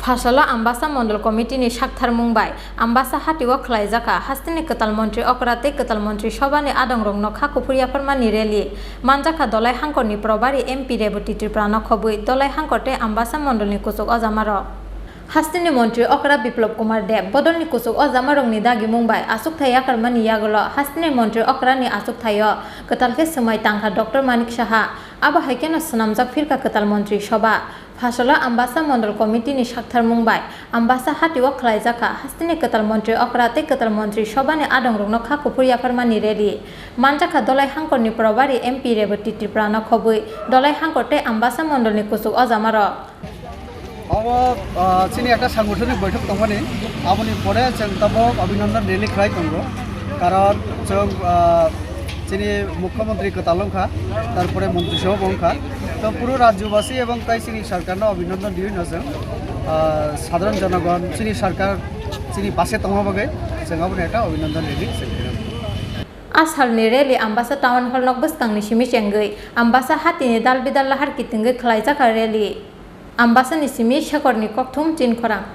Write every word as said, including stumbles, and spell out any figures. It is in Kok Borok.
Phasalo Ambasa Mondol Committee ni saktharmung bai Ambasa hatio khwlaijakha hasteni kwtal montri okra tei kwtal montri sobha ni adongrokno kha kuphur yapharmani rally. Manjakha Dolai hangkor ni probari M P Rebati Tripura no khobwi Dolai hangkor tei Ambasa mondol ni kuchuk ojamarok. Hasteni montri okra Biplab Kumar Deb bodol ni kuchuk ojamarok ni dagimung bai achukthai yakarmani yagulo hasteni montri okra ni achukthai o kwtal khe swmai tangkha Doctor Manik Saha. Abo hai kheno swnamjak phirkha kwtal montri sobha. Phasalo Ambasa Mondol Committee ni saktharmung bai Ambasa hatio khwlaijakha hasteni kwtal montri okra tei kwtal montri sobha ni adongrokno kha kuphur yapharmani rally. Manjakha Dolai hangkor ni probari M P Rebati Tripura no khobwi Dolai hangkor tei Ambasa mondol ni kuchuk ojamarok. Obo, ah, chini ekta sangothoni boithok tongmani, aboni pore chwng tabok Abhinandan rally khlai tongo, karon chwng, ah, chini mukhyamantri kwtal wngkha, tarpore montri sobha bo wngkha. To puro rajyobasi ebong tai chini sarkarno Abhinandan riwi no chwng, ah, sadharon jonogon chini sarkar chini pase tongma bagwi chwng aboni ekta Abhinandan rally chwng khlai. A salni rally Ambasa Town Hall nok bwskangni simi chengwi Ambasa hatini dal bidal lahar kitingwi khwlaijakha rally. Ambasani simi Shekhorni kokthum Chinkhorang.